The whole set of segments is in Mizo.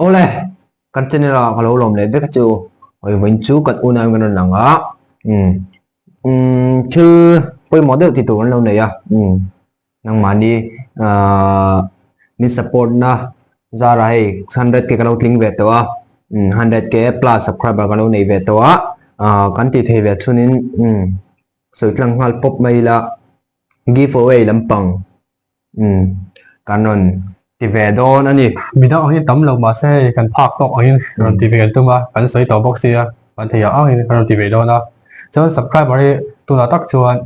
Awle, kan channel ah ka lo lawm leh vek a chu. Hawi vawiin chu kan unau in kan rawn lang a, umm umm thil pawimawh deuh ti tur an lo nei a, umm nangmahni ahh min support na zara hei 100k ka lo tling ve tawh a, umm 100k plus subscriber ka lo nei ve tawh a, ahh kan ti thei ve chhunin umm sawi tlang nghal pawp mai ila give away lampang. Umm kan rawn ti ve dawn a ni. Midang angin tam lo mahse hei kan phak tawk angin rawn ti ve kan tum a, kan sawi tawh bawk sia, kan thei ang angin kan rawn ti ve dawn a. Chuan subscriber hi tunah tak chuan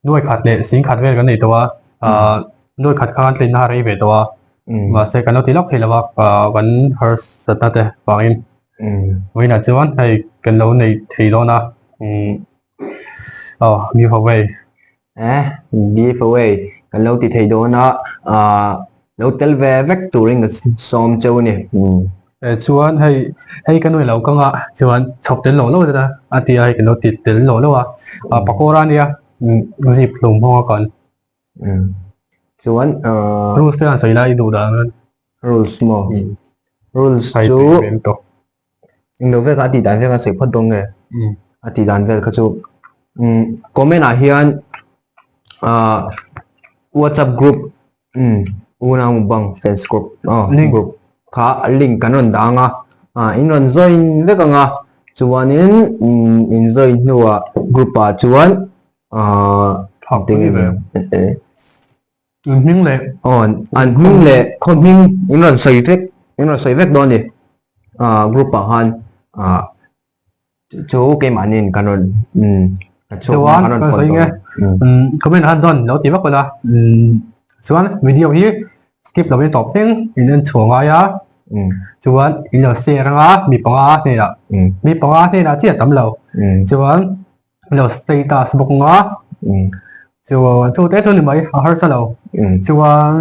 nuai khat leh sing khat vel kan nei tawh a, ahh nuai khat khan tlinna a rei ve tawh a, mahse kan lo ti lawk thei lo a, ahh kan harsatna te vangin vawiinah chuan hei kan lo nei thei dawn a, umm aw giveaway. Eh, give away kan lo ti thei dawn a, ah lo tel ve vek turin ka sawm cheu a ni. Umm. Eh chuan hei hei ka nuih lo ka ngah chuan chhawp tel lo lo zet a a ti a hei kan lo ti tel lo lo a, ah pakora ania zip hlum hawng a kan. Umm chuan ah. Rules te han sawi lai i duh dan a. Rules maw? Rules chu. Englo vel kha a tih dan vel kha sawi phawt dawn nge? A tih dan vel kha chu umm comment ah hian ah whatsapp group umm unau mukbang fans group aw group kha link kan rawn dang a ah in rawn join vek ang a chuanin umm in join hnuah group ah chuan ah An hming leh. Aw an hming leh khaw hming in rawn sawi vek in rawn sawi vek dawn a ni ah group ah khan ah chu keimahni in kan rawn umm ka chhuak chuan kan rawn sawi nge umm comment han dawn lo ti vak ula umm chuan video hi skip lo in tawp thleng in en chhuah ngai a chuan in lo share anga mi panga hnenah mi panga hnenah chiah tam lo chuan lo status bawk anga chuan chu te chu ni mai a harsa lo chuan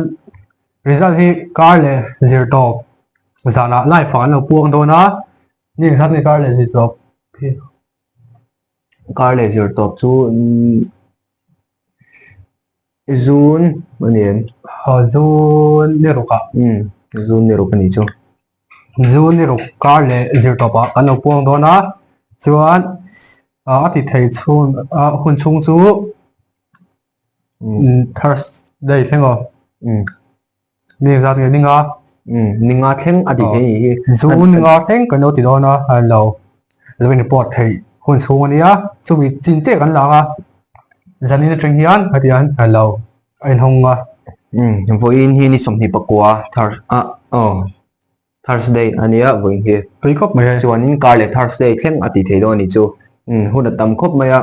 result hi kar leh zir tawp zanah live ah an lo puang dawn a ni engzat nge kar leh zir tawp hi kar leh zir tawp chu June a ni em June ni ruk ah June ni ruk a ni chu. Zu ni ruk kar leh zir tawpah kan lo puang dawn a, chuan a ti thei chhung a hun chhung chu Thursday thleng aw ni zat nge ninga ninga thleng a ti thei ni hi Zu ninga thleng kan lo ti dawn a lo lo in report theih hun chhung a nia chumi chin chiah kan lang a zanin atang hian hetiang lo a inhawng a. Vawiin hi ni 24 Thurs ah aw Thursday a nia vawiin hi. Tui khawp mai hei. Chuanin kar leh Thursday thleng a tih theih dawn a nih chu. Hun a tam khawp mai a.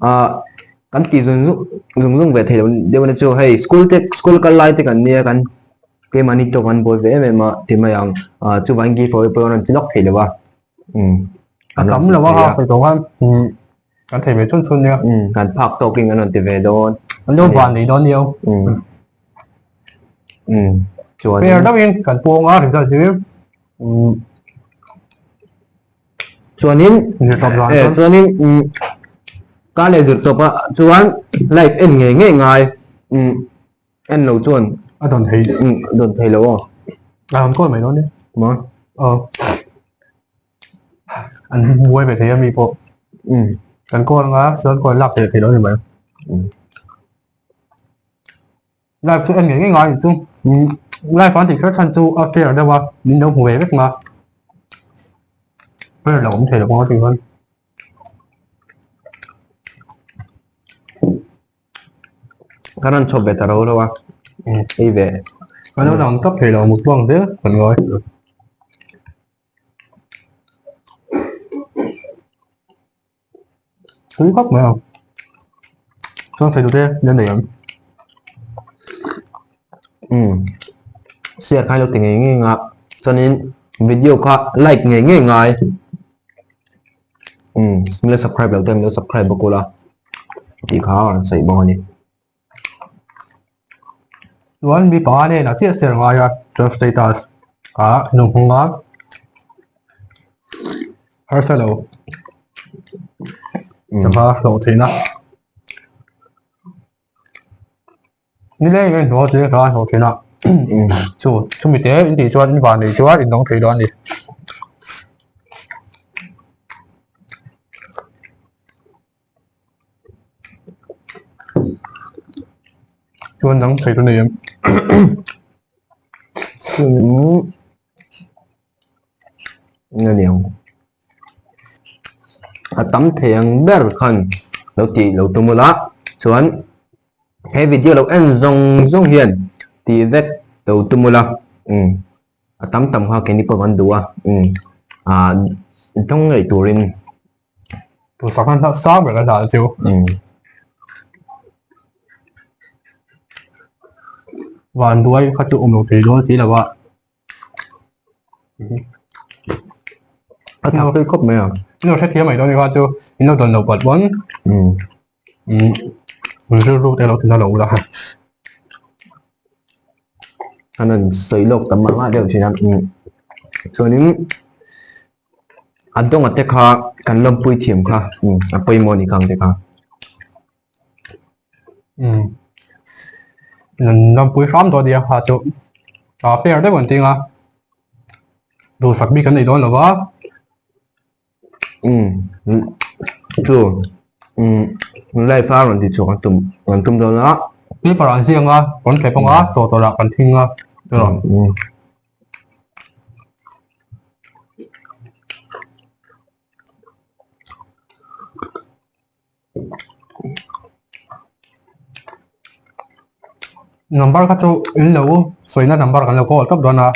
Ah kan tih zung zung zung zung ve thei lo deuh na chu hei school te school kal lai te kan nia kan keimahni tawk an buai ve em em a ti mai ang. Ah chuvangin give away pawh an rawn ti lawk thei lo a. A tam lo a ha sawi tawh khan kan thei ve chhun chhun nia. Kan phak tawkin an rawn ti ve dawn. An lo van nei dawn nia. Chuan. Fair deuhin kan pawng a result hi. Chuanin zirtawp zan chuan. Chuanin ka leh zirtawp a chuan live en ngei ngei ngai. En lo chuan a dawn thei a dawn thei lo aw. A rawn call mai dawn e. Maw? Aw. An buai ve thei a mi pawh. Kan call anga chuan call lak theih thei lo a ni mai. Live chu en ngei ngei ngai chu live an tih kher chhan chu a fair deuh a min lo hmu ve vek nga. Fair lo awm thei lo anga tih chuan. Ka rawn chhawp ve ta ro lo a ei ve ka lo lang tawp thei lo mut buang zel kan ngawi tui khawp mai ang chuan sawi duh te nen nei ang share kha lo ti ngei ngei nga chuanin video kha like ngei ngei ngai min lo subscribe lo te min lo subscribe bawk ula tih kha a rawn sawi bawk a ni. Chuan mi panga nen a chiah ser ngai a chuan status ah nu hmung a harsa lo sangha hlawh theihna nileng in hnuai chu ka hlawh theihna. Chu chumi te in tih chuan in van nei chuan in dawng thei dawn a ni. Chuan dang sawi tur nei em? Aniang a tam thei ang ber khan lo tih lo tum ula chuan he video lo en zawng zawng hian tih vek lo tum ula umm a tam tam kha keini pawh kan duh a umm ah dawng ngei turin. Duhsak hman hlauh sang ber ka hlah chu. Van duai kha chu awm lo thei dawn si lo a. A thak tui khawp mai a. In lo hrethiam mai dawn ni kha chu in lo dawn lo palh pawn. Rilru te lo ti na lo ula. An rawn sawi lawk tam mah mah deuh thin a. Chuanin A dawnga te kha kan lawmpui thiam kha a pawimawh a ni kang te kha. Umm lawmpui hram dawn nia kha chu a pair deuh an ting a duhsak bik an nei dawn lo va. Umm chu umm live a rawn ti chhuak an tum an tum dawn a. Paper ah an ziak a rawn thlep ang a chawhtawlh ah kan thing a. Number kha chu in lo sawina number kan lo call tawp dawn a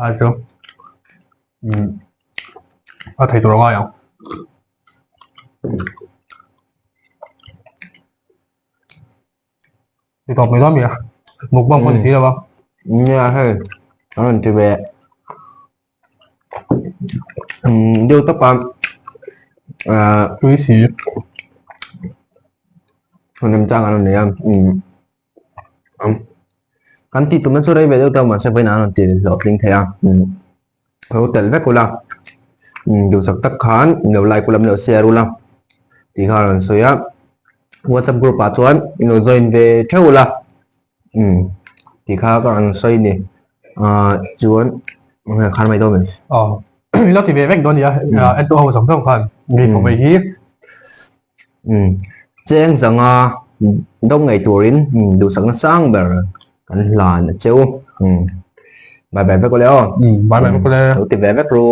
a chu umm a thei tur a ngai ang. Ti tawp mai dawn mi a mukbang pawh ni si lo a. Nia hei a rawn ti ve umm deuh tawp a ahh tui si remchang an rawn nei a umm kan tih tumna chu rei ve deuh tawh mahse vawiin an rawn ti hlawhtling thei a umm lo tel vek ula umm duhsak tak khan lo like ula min lo share ula tih kha a rawn sawi a whatsapp group ah chuan in lo join ve theuh ula umm tih kha ka rawn sawi a ni ahh chuan khan mai dawn em aw in lo ti ve vek dawn a nia en tu ho zawng zawng khan ngei chho mai hi umm cheng zanga dawng ngei turin duhsakna sang ber kan hlan a cheu umm bye bye vek ule aw umm bye bye vek ule lo ti ve vek ru.